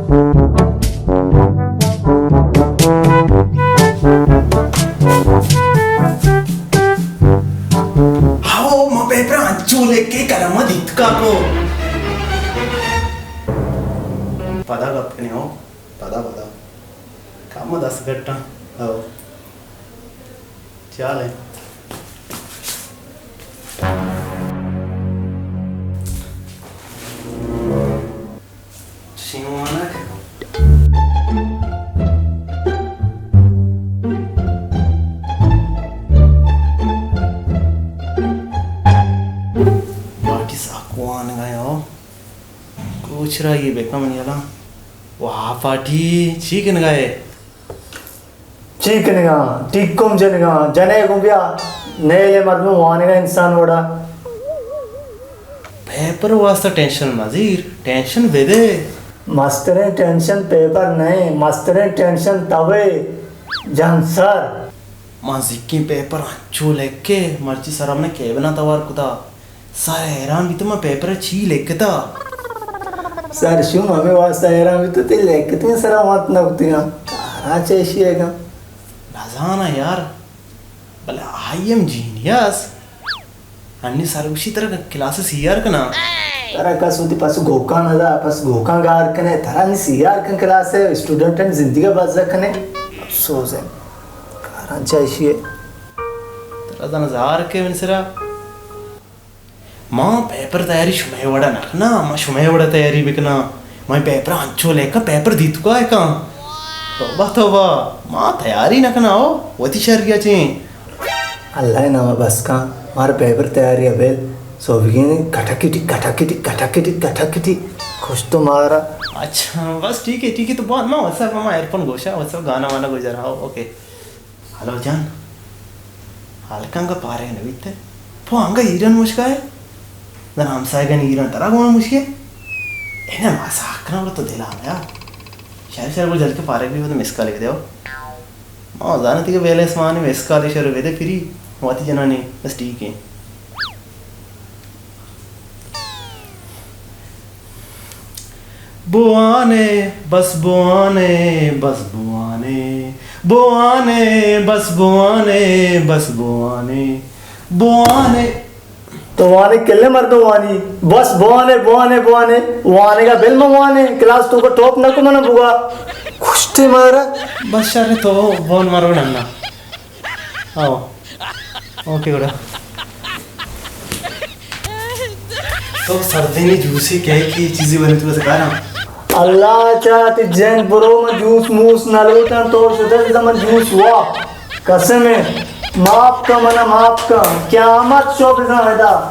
ہاؤ، ما پیپر انچو لکھے قلم دیت کا کو۔ پدا گپ کنے ہو، پدا، پدا۔ کم دست گٹاں۔ ہاؤ۔ چال ہے۔ شیوانک۔ پارٹی ساکوان گئے ہو۔ کوچرا یہ بیکا منی الان۔ واہ پارٹی، چی کنگا ہے؟ چی کنگا؟ ٹیکم جنگا؟ جنے گوں بیا۔ نیلے مردم وانگا انسان وڑا۔ پیپر واسطہ ٹینشن مزیر، ٹینشن بدے۔ مستریں ٹینشن پیپر نہیں، مستریں ٹینشن توے جان سر۔ ما زکیں پیپر انچو لکھے، مرچی سر ہم نے کیبنا توار کتا۔ سر حیران بیت، من پیپر ءَ چی لکھتا؟ سر شوم ہمے واسطہ حیران بیت، تئی لکھتگیں سرا وانت نہ کتگاں۔ کاراں چہ ایشی ءَ گاں۔ نزاناں یار، بلے آئی ایم جینیس۔ انی سر گوشی ترا کلاس ءَ سی آر کناں۔ ترا کس وتی پس گوکاں نہ دا، پس گوکاں گار کنے، ترا نی سی آر کن کلاس ءَ، اسٹوڈنٹانی زندگی ءَ بزگ کنے۔ افسوس ہے۔ کاراں چہ ایشی ءَ۔ ترا زاناں زہر کے من سرا۔ ما پیپر تیاری شمئے وڑا نہ کناں، ما شمئے وڑا تیاری بکناں۔ ما پیپر انچو لیکاں، پیپر دیتکا کاں۔ توبہ توبہ، ما تیاری نہ کناں، او وتی شریا چیں۔ اللہ نام بس کاں، مار پیپر تیاری ابیل، سوبگین کٹکٹی، کٹکٹی، کٹکٹی، کٹکٹی، خوش تو مارا۔ اچھا، بس ٹھیک ہے، ٹھیک ہے، تو بان ما وسا ما ایئرفون گوشا، وسا گانا وانا گوجر ہاؤ، اوکے۔ ہلو جان، ہلک انگا پارگ نہ بیت۔ پو انگا ایران مشکا ہے؟ زن ہمسایگانی ایران ترا گون مشکے؟ اے نہ ما ساکنا وڑا تو دلا میا۔ شاید شاید وہ جلکے پارگ بھی، وہ تو مس کال بھی دے ہو۔ ما زانتی کہ بیلنس مانے مس کال شروع بھی دے فری، واتی جنانی بس ٹھیک ہے۔ بوانے، بس بوانے، بس بوانے، بوانے، بس بوانے، بس بوانے، بوانے۔ تو وانے کلے مردو وانی، بس بوانے، بوانے، بوانے، وانے گا بل من وانے، کلاس تو کو ٹاپ نہ کو من بگا۔ کشتے مارا۔ بس شر تو بون مارو ننا۔ آؤ۔ اوکے گڑا۔ تو سردینی جوسے کئے کہ چیزے بنے تو بس کاراں۔ اللہ چاہ تی جند برو، من جوس موس نہ لوٹاں، تو شدہ بزاں من جوس وا۔ قسم ہے، معاف کا منا معاف کا، قیامت شو بزاں ادا۔